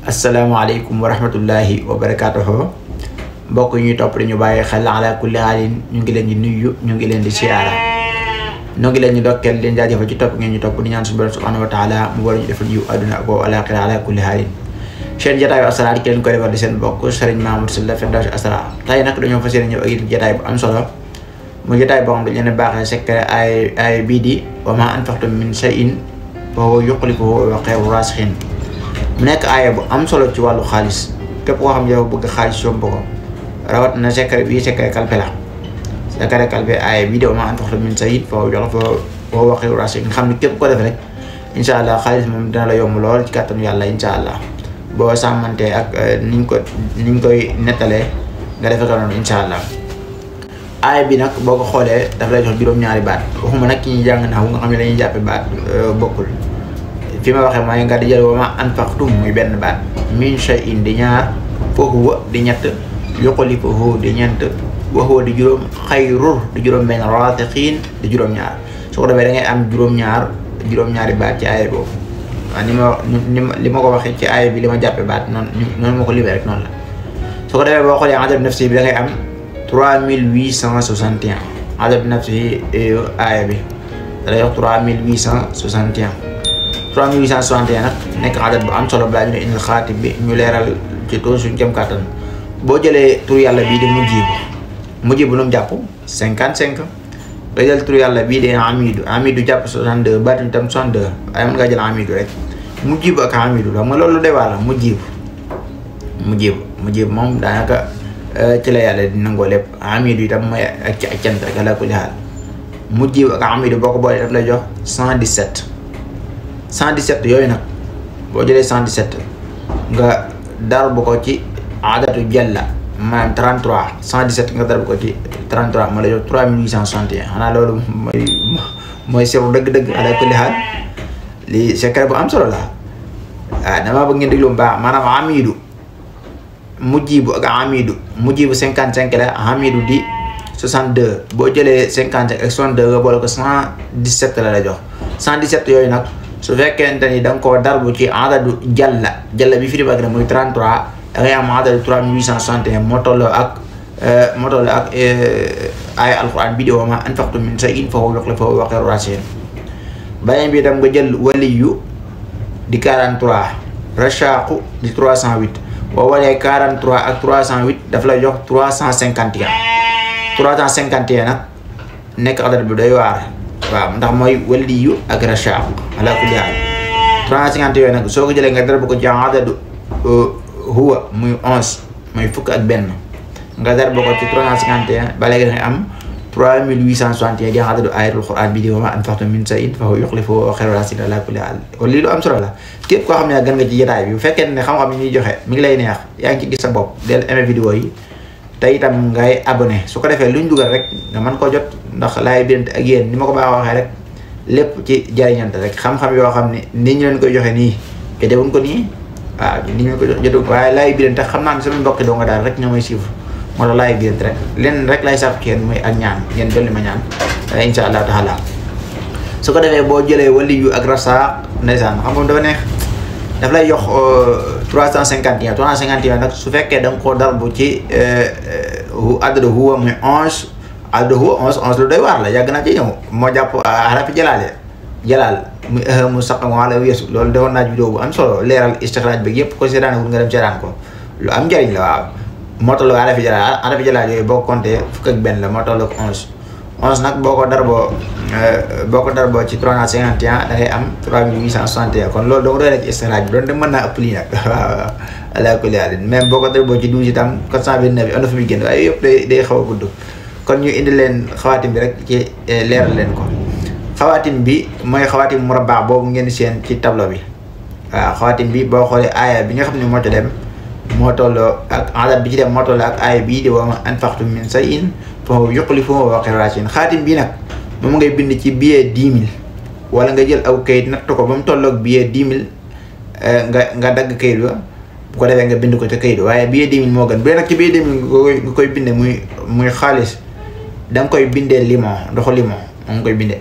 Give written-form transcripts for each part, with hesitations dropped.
asalaamaaleykum wa rahmatullahi wa barakaatuhu mbokk ñuy topp di ñu bàyyi xel ala kulli haalin ñu ngi leen di nuyu ñu ngi leen di siyaara ñu ngi leen di dokkeel leen jaajëfal ci topp ngeen ñu topp di ñaan suñu borom subhanahu wa taala mu war ñu defal yiw àdduna ak boobu alaaxira ala kulli haalin seen jataayu asrar ki leen ko defal di seen bokk Serigne Mamour Sylla Firdawsi Asrar tey nag dañoo fas yéene ñëw ak yéen jataay bu am solo mu jataay boo xam dañ leen baaxee secret ay bii di wa ma anfaqtum min shay'in fa huwa yukhlifuhu wa khayru raasixiin mu nekk aaya bu am solo ci wàllu xaalis képp koo xam ne yow bëgg xaalis yomb ko rawat na secret bii secret kalpe la secret kalpe aaya bii de wa maa anfaqtum min shay'in fa huwa khayru raasixiin nga xam ne képp ko def rek incha allah xaalis moom dina la yomb lool ci kàttanu yàlla incha allah boo sàmmantee ak niñ koy nettalee nga defee ko noonu incha allah. aaya bi nag boo ko xoolee daf lay jox juróom-ñaari baat waxuma nag ki ñuy jàng naaw nga xam ne dañuy jàppe baat bokkul. fi ma waxee mooy nga di jël wa ma anfaqtum muy benn baat min shay'in di ñaar fa huwa di ñett yukhlifuhu di ñeent wa huwa di juróom xayrur di juróom benn raasixiin di juróom-ñaar su ko defee da ngay am juróom-ñaari baat ci aaya boobu waaw li ma ko waxee ci aaya bi li ma jàppe baat noonu ma ko libee rek noonu la su ko defee boo xoolee adad nafsi bi da ngay am 3861 adad nafsi aaya bi da lay wax 3861 3861 nag nekk adat bu am solo balaa ñu ne indil xaatim bi ñu leeral ci tool suñu kem kàttan boo jëlee tur yàlla bii di mujibu nu mu jàpp 55 nga jël tur yàlla bii di amidu jàpp 62 baatuñ tam 62 waaye mën ngaa jël amidu rek mujibu ak amidu xam nga loolu day wàlla mujibu moom daanaka ci la yàlla di nangoo lépp amidu itam mooy ak ci cant rek ala kulli haal mujibu ak amidu boo ko boolee daf lay jox 117 yooyu nag boo jëlee 117 nga darbu ko ci adatu jalla maanaam 33 117 nga darbu ko ci 33 ma la jox 3861 xanaa loolu mooy seru dëgg-dëgg ala kulli haal lii secret bu am solo la waaw damaa bëgg ngeen déglu bu baax maanaam amidu mujibu ak amidu mujibu 55 la amidu di 62 boo jëlee 55 ak 62 nga boole ko 117 la jox 117 yooyu nag su fekkente ni da nga koo darbu ci adadu jalla bi firi bag na muy 33 da ngay am adadu 3861 moo tolloo ak ay alquran bi di wa ma anfaqtum min shay'in fa huwa yukhlifuhu wa khayru raasixiin beneen bi itam nga jël waliyu di 43 rashaqu di 308 boo walee 43 ak 308 daf lay jox 351 nag nekk adadu bi doy waar waaw ndax mooy waliyu ak rashaq ala kulli haal 350 yooyu nag soo ko jëlee nga darbu ko ci adadu huwa muy 11 muy fukk ak benn nga darbu ko ci 351 ba léegi da ngay am 3861 di adadu ayatul quran bi di wa ma anfaqtum min shay'in fa huwa yukhlifuhu wa khayru raasixiin ala kulli haal kon lii lu am solo la képp koo xam ne gan nga ci jotaay bi bu fekkee ne xam-xam yi ñuy joxe mi ngi lay neex yaa ngi ci gis sa bopp del aimé vidéo yi te itam ngay abonné su ko defee luñ dugal rek nga mën koo jot ndax laay birante ak yéen ni ma ko baax waxee rek lépp ci jariñante rek xam-xam yoo xam ne ni ñu leen koy joxe nii jotewuñ ko nii waaw ni ñu ko jotu waaye laay birante xam naa ne sama mbokki doo nga daal rek ñoo may suivre moo tax laay birante rek leen rek lay sàkku kenn muy ak ñaan ngeen dolli ma ñaan insha allah taala su ko defee boo jëlee waliyu ak rasa ndeysaan xam nga dafa neex daf lay jox 351 nag su fekkee da nga koo darbu ci adadu huwa muy 11 adadu huwa 11 lu doy waar la yàgg naa ci ñëw moo jàpp xarafi jalaal muy mu saq wala weesu loolu defoon naa vidéo bu am solo leeral istixraaj bi yëpp ko seetaanagul nga dem seetaan ko lu am njëriñ la waaw moo toll xarafi jalaal yooyu boo ko compté fukk ak benn la moo toll ak 11 nag boo ko darboo ci 351 da ngay am 3861 kon loolu doo doy rek istixraaj bi doon de mën naa ëpp lii nag waaw ala kulli haal même boo ko darboo ci 12 itam 429 am na fu muy génn waaye yëpp day xaw a gudd kon ñu indi leen xawaatim bi rek ci leeral leen ko xawaatim bi mooy xawaatim murabba boobu ngeen seen ci tableau bi waaw xawaatim bi boo xoolee aaya bi nga xam ne moo ci dem moo tolloo ak adad bi ci dem moo tolloo ak aaya bii di wa ma anfaqtum min shay'in fa huwa yukhlifuhu wa khayru raasixiin xaatim bii nag moom ngay bind ci billet 10 000 wala nga jël aw kayit natt ko ba mu tolloog billet 10 000 nga dagg kayit ba bu ko defee nga bind ko ca kayit waaye billet 10 000 moo gën bu dee nag ci billet 10 000 nga koy bindee muy xaalis da nga koy bindee ndoxu limon moom nga koy bindee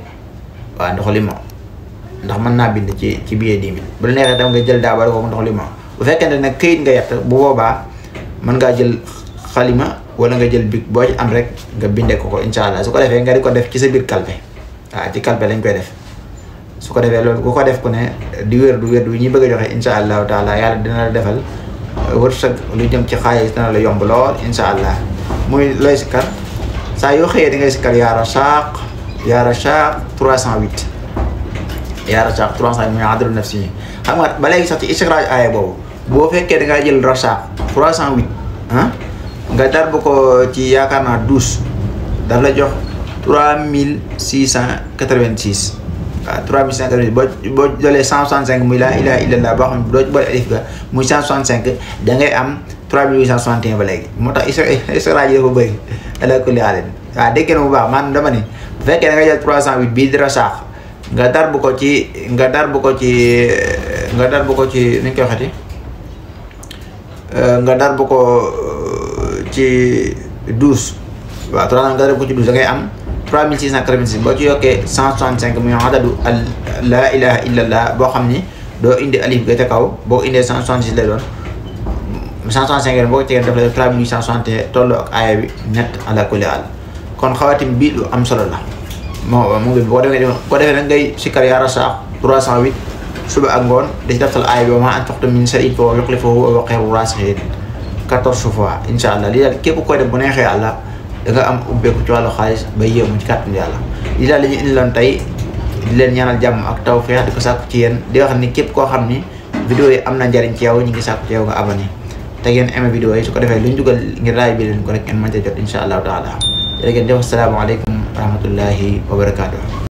waaw ndoxu limon ndax mën naa bind ci billet 10 000 bu la neexee tam nga jël daa bari ko ndoxu limon bu fekkente ne këyit nga yett bu boobaa mën ngaa jël xalima wala nga jël bic boo ci am rek nga bindee ko incha allah su ko defee nga di ko def ci sa biir kalpe waaw ci kalpe lañ koy def su ko defee loolu ku ko def ku ne di wérdu ñuy bëgg a joxe incha allahu taala yàlla dina la defal wërsëg lu jëm ci xaalis dina la yomb lool incha allah muy looy sikkar saa yoo xëyee da ngay sikkar yaa Rasaaq 308 yaa Rasaaq 308 muy adadu nafsi xam nga ba léegi sax ci istixraaj aaya boobu boo fekkee da ngaa jël Rasaaq 308 nga dar bu ko ci yaakaar naa 12 daf la jox 3686 waaw 3686 boo jëlee 165 muy laa ilaaha illallah boo xam ne doo ci boole alif ga muy 165 da ngay am 3861 ba léegi moo tax istixraaj yi dafa bëri ala kulli haalin waaw dégg na bu baax man dama ni bu fekkee da nga jël 308 bii di Rasaaq nga dar bu ko ci nuñ koy waxati nga dar bu ko ci 12 waaw 3 nga dar bu ko ci 12 da ngay am 3686 boo ci yokkee 165 muy adadu laa ilaha illallah boo xam ni doo indi alif ga ca kaw boo indee 166 lay doon 165 boo ko tegee daf lay 3861 tolloo ak aaya bi net ala kulli haal kon xawatim bi lu am solo la mu ngi boo defee nag ngay sikkar yaa Rasaaq 308 suba ak ngoon da ci daftal aaya bi wa maa anfaqtum min shay'in fa huwa yukhlifuhu wa huwa xayrul raasiqiin 14 fois incha allah lii daal képp koy def bu neexee yàlla da nga am ubbeeku ci wàllu xaalis ba yéemu ci kàttan yàlla lii daal la ñu indiloon tey di leen ñaanal jàmm ak tawfeex di ko sàkku ci yéen di wax ni képp koo xam ni vidéo yi am na njariñ ci yow ñu ngi sàkku ci yow nga abonné te ngeen aimé vidéo yi su ko defee lu ñu dugal ngir raay bi leen ko rek ngeen mën cee jot incha allahu taala jërë ngeen jëf asalaamaaleykum wa rahmatullahi wa barakaatuh